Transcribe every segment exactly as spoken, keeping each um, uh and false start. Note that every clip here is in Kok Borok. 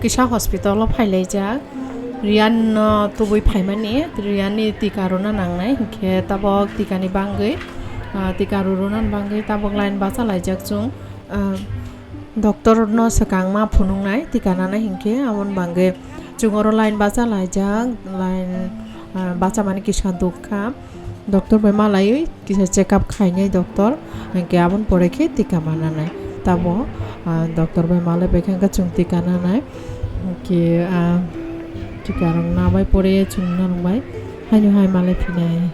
Kisa hospital o phailaijak, Riyan no tubui phaimani, Riyan ni tika rwna nangnai, hinkhe tabok tika ni bangwi, ah, tika rw rwna ni bangwi tabok line bacha laijak chwng. Ah, doctor no swkang ma phunuknai tika nana hinkhe, aboni bangwi chwng oro line bacha laijak, line, ah, bacha mani kisa dukha. Doctor bai malaiwi kisa check up khainai doctor, hinkhe aboni pore khe tika mananai. Tamo, ah, doctor bai malai bai khe chwng tika nanai. Hinkhe, ah, tika rok nabai pore chwng norok bai haino hai malai phinai.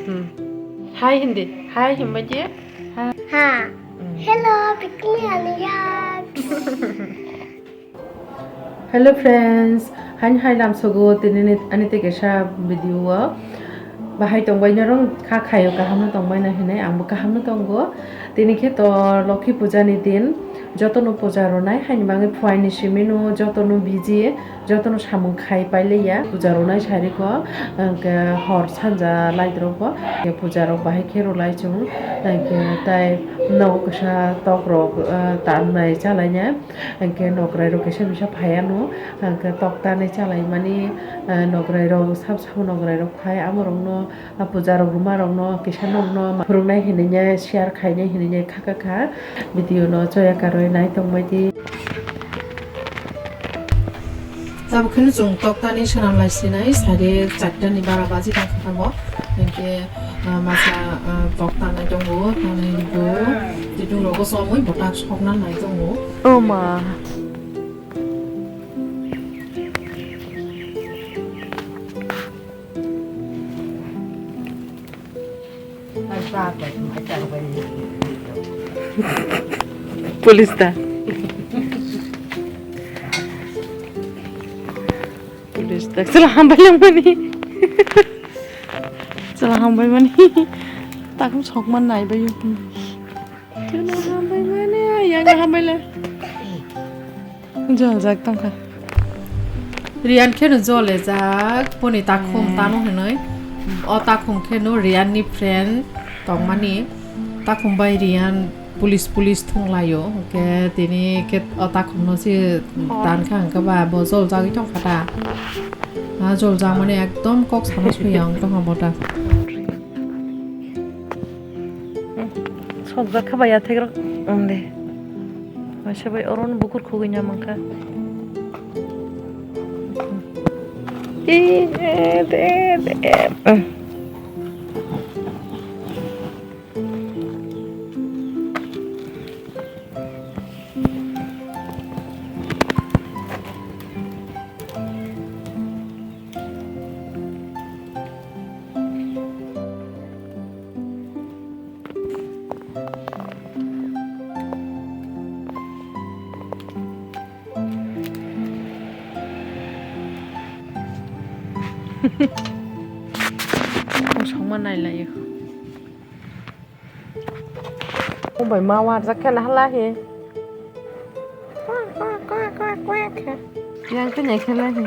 Hmm. Hi hindi. Hi himbaji. Hi. Ha. Hmm. Hello, picnic aliya. Hello friends, hain hai lamsogo tini ani tei kaisa video o. Bahai tongbai norong kha khayo, kaham no tongbai na hinai, ang bo kaham no tongo. Tini khe to Lokhi puja ni din, joto no puja rwnai, haini bagwi phuaini simi no joto no busy, joto no samung khai pailaiya. Puja rwnai sari ko, hwnkhe hor sanja light rok bo, hwnkhe puja rok bahai khe rwlai chwng, hwnkhe tai nogo kisa tok rok, ah, tanai chalaina. Hwnkhe nokrai rok kisa misa phai ano, hwnkhe tok tanwi chalaimani, eh, nokrai rok sab sabo nokrai rok phai, amo rok no, ah, puja rok rwma rok no kisa nog no phwrwng nai hinwi share khainai hinwi kha kha kha. Video no choya karwi nai tongbai di. Tabuk kheno chwng tok tani swnam lai sinai, sade charta ni bara baji tang kha tamo. Hwnkhe, ah, masa, ah, tok tanai tongo, tanai bo, twitung rogo somoi botak sokna nai tongo. O ma. Police da. Police da. Chwla hambai langmani. Chwla hambai mani. Takhum sokman nai bai. Chwla hambai mani. Yang hambai le. Joljak tongkha. Riyan kheno jolejak, boni takhum tano hinwi. O takhum kheno Riyan ni friend tongmani. Takhum bai Riyan police police thunglaio. Hwnkhe tini khe o takhum no se tankha hwnkhe ba bo joljagwi tongkha ta. Ha joljakmani ekdom kok sana soya wng tongkha bo ta. Sokjak kha bai yathek rok, um, de. Waisa bai oro no bukur khugui na mankha. Ee, de, de, um. Songma nailaio. Obai ma warjak khe naha lahi. Yang khe nai khe lahi.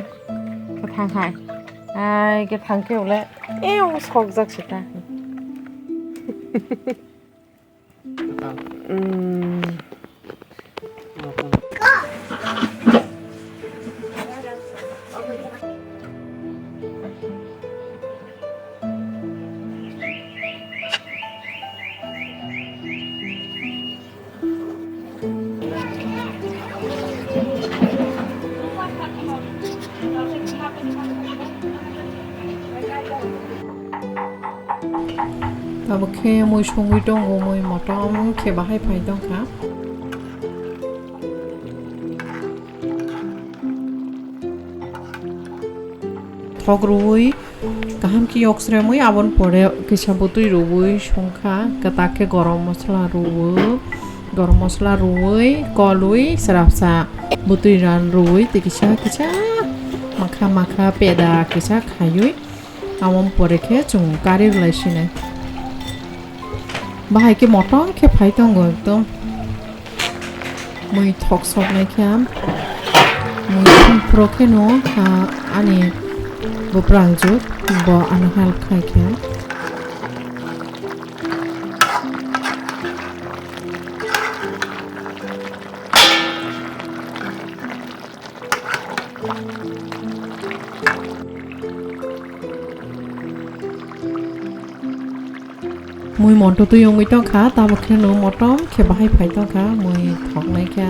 Kwthang hai. Ai kwthang khe ule. Ew sokjak se ta. Hmm. Tabuk khe mui songwi tongo, mui motom khe bahai phai tongkha. Thok rwui kaham khe yok sremwi, aboni pore kisa bwtwi rwui songkha, kwtak khe gorom mosola rwui, gorom mosola rwui, kolwi, srapsa bwtwi ran rwui, tei kisa kisa makha makha peda kisa khaiwi, aboni pore khe chwng kari rwlai sinai. Bahai khe motom khe phai tongo ekdom. Mui thok soknai khe, mui thok phuru khe no, ah, ani buprang ju bo ano help khai khe. Mui monto twi wngwi tongkha, tabuk khe no motom khe bahai phai tongkha, mui thoknai khe.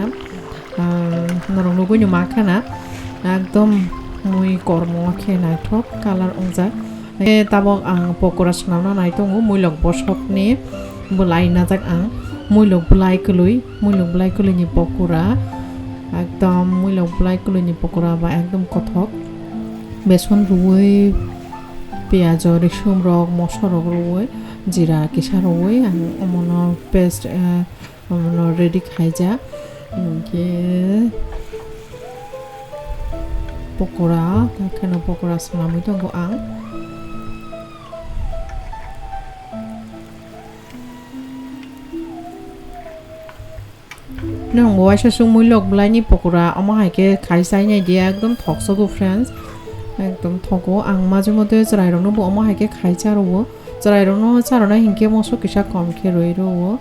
Ah, norok nugwi no mankha na, ekdom mui kormo khe naithok colour wngjak. Eh, tabuk ang pokora swnamna nai tongo, muilok bosokni bwlai najak ang, muilok bwlai kwlwi, muilok bwlai kwlwini pokora, ekdom muilok bwlai kwlwini pokora ba ekdom kothok. Beson rwui, piyajo, risum rok, moso rok rwui, jira kisa rwui ang omono paste, eh, omono ready khaijak. Hinkhe pokora, hakheno pokora swnamwi tongo ang. Nwng bo waisa chwng muilok bwlaini pokora, omo hai khe khai chai nai di, ekdom thok sogo friends, ekdom thogo. Ang majhe moddhe chwrairokno bo omo hai khe khai cha rwo, chwrairokno cha rwna hinkhe moso kisa kom khe rwi rwo.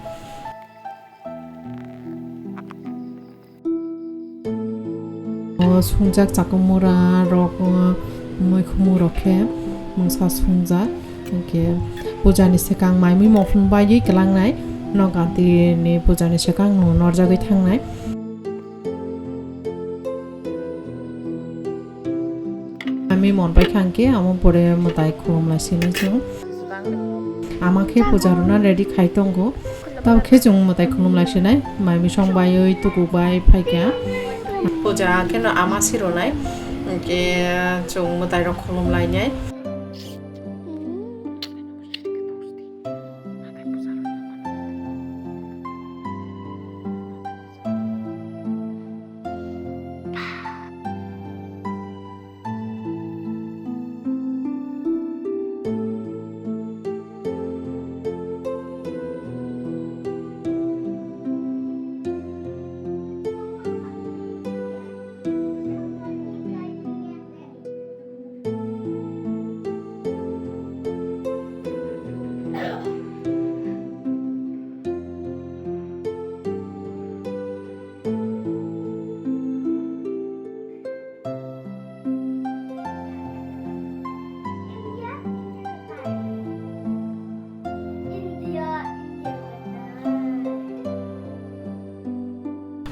O sungjak chakwmura rok, o muikhumu rok khe mungsa sungjak. Hinkhe pujani swkang mai mui mophan baiwi kwlangnai, nok ganti ni pujani swkang no norjagwi thangnai. Ami mon pai kha hinkhe amo pore mwtai khulum lai sini chwng. Ama khe puja rwna ready khai tongo. Tabuk khe chwng mwtai khulum lai sinai. Mai misong baiwi tuku bai phaikha. Puja kheno ama si rwnai. Hinkhe chwng mwtai rok khulum lainai.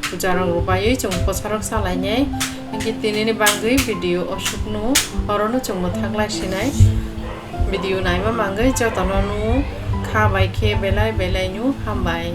Puja rok rwbaiwi chwng bwsarok salainai. Hinkhe tinini bagwi video o sukno, orono chwng mwthang lai sinai. Video naima mangwi jotono nw kha bai khe belai belai nw hambai.